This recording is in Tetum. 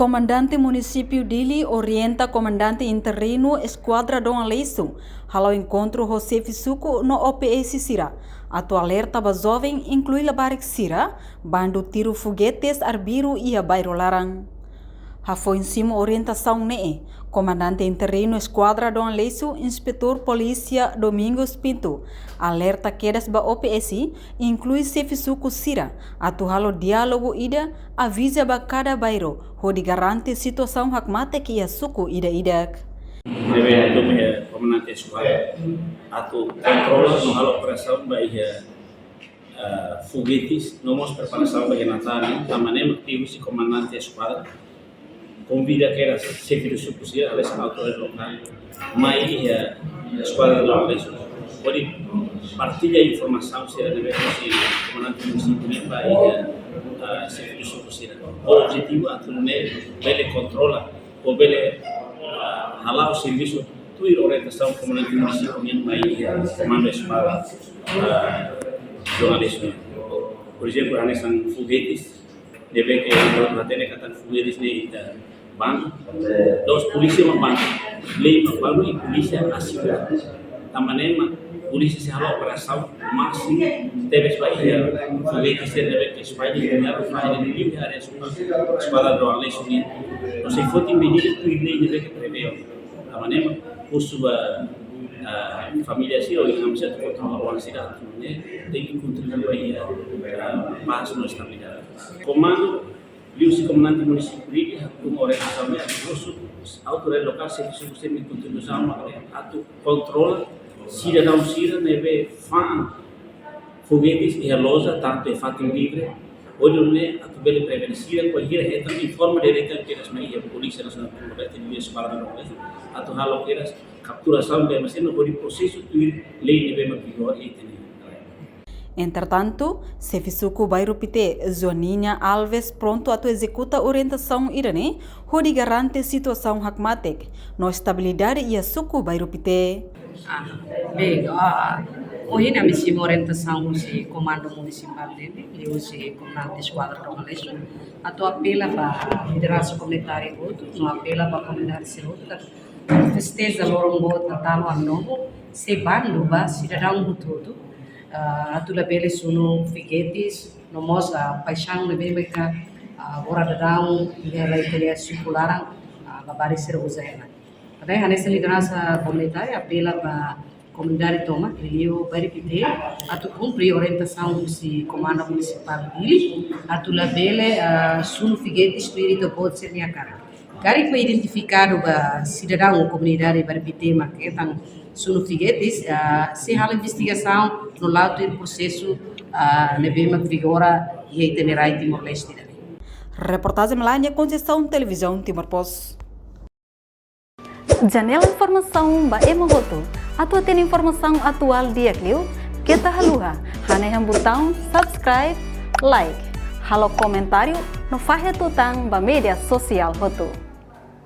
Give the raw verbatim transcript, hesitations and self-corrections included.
Komandante Munisípiu Dili orienta komandante interinu Eskuadra Dom Aleixo halo enkontru ho xefe suku no O P S sira atu alerta ba joven, inklui labarik sira, bandu tiru fogetes arbiru iha bairru laran. Hafoin simu orientasaun ne'e, komandante interinu Eskuadra Dom Aleixo, Inspetór Polísia Domingos Pinto, alerta kedas ba O P S, inklui xefe suku sira, atu halo diálogu ida, aviza ba kada bairru hodi garante situasaun hakmatek iha suku ida-idak. Ne'ebé atu mai komandante eskuadra atu kontrola no halo operasaun ba iha, ah, fogetes, no mós preparasaun ba iha Natál, tanba ne'e mak husi komandante eskuadra konvida kedas xefe suku sira, aliás, autoridade lokál, mai iha Eskuadra Dom Aleixo hodi partilla informasaun sira ne'ebé husi komandante munisípiu nian ba iha, ah, xefe suku sira. Ho objetivu atu nune'e bele kontrola, ou bele, ah, hala'o servisu tuir orientasaun komandante munisípiu nian mai iha komandu eskuadra, ah, Dom Aleixo nian. Por ezemplu, hanesan fogetes, ne'ebé ke ita hatene katak fogetes ne'e ita bandu, dos, polísia mak bandu, lei mak bandu i polísia asegura. Tanba ne'e mak polísia sei halo operasaun másimu tebes ba iha fogetes sira ne'ebé ke espalla iha fahe liu iha área eskuadra Dom Aleixo nian. No sei foti medida tuir lei ne'ebé ke prevee. Tanba ne'e mak husu ba, ah, família sira ou iha sira atu kontrola oan sira atu nune'e tenke kontribui ba iha, ah, pás no estabilidade. Komandu liuhusi komandante munisípiu Dili, atu orientasaun ne'e atu husu autoridade lokál, xefe suku sira-nia kontribuisaun mak ne'e atu kontrola sidadaun sira ne'ebé fa'an fogetes iha loja, tantu iha fatin livre, hodi nune'e atu bele prevene sira, kuandu sira hetan informa direta kedas mai iha Polísia Nasionál Timor-Leste, liuhusi Eskuadra Dom Aleixo, atu halo kedas kapturasaun ba ema sira-ne'e hodi prosesu tuir lei ne'ebé mak vigora iha ita-nia rai. Entretantu, xefe suku Bairru Pité, Joaninha Alves, prontu atu ezekuta orientasaun ida-ne'e hodi garante situasaun hakmatek no estabilidade iha suku Bairru Pité. Ah, bem, ah, ohin ami simu orientasaun husi Komandu Munisipál Dili, liuhusi Komandante Eskuadra Dom Aleixo, atu apela ba lideransa komunitária hotu, no apela ba komunidade sira hotu, atu festeja loron boot Natál no Ano Novo, sei bandu ba sidadaun hotu-hotu, ah, atu labele sunu fogetes, no mós, ah, paixaun ne'ebé maka, ah, agora daudaun iha rai ita-nia suku laran, ah, labarik sira uza hela. Tanba hanesan lideransa komunitária apela ba komunidade tomak, liuliu Bairru Pité, atu kumpre orientasaun husi Komandu Munisipál Dili, atu labele, ah, sunu fogetes tuir ita-boot sira-nia hakarak. Karik fó identifikadu ba sidadaun ou komunidade Bairru Pité mak hetan sunu fogetes, ah, sei halo investigasaun no la'o tuir prosesu, ah, ne'ebé mak vigora iha ita-nia rai Timor-Leste ida-ne'e. Reportajen Melania Conceição, Televizaun Timor Post. Janela informasaun ba ema hotu. Atu hatene informasaun atuál di'ak liu, keta haluha hanehan butaun subscribe, like, halo komentáriu no fahe tutan ba média sosiál hotu.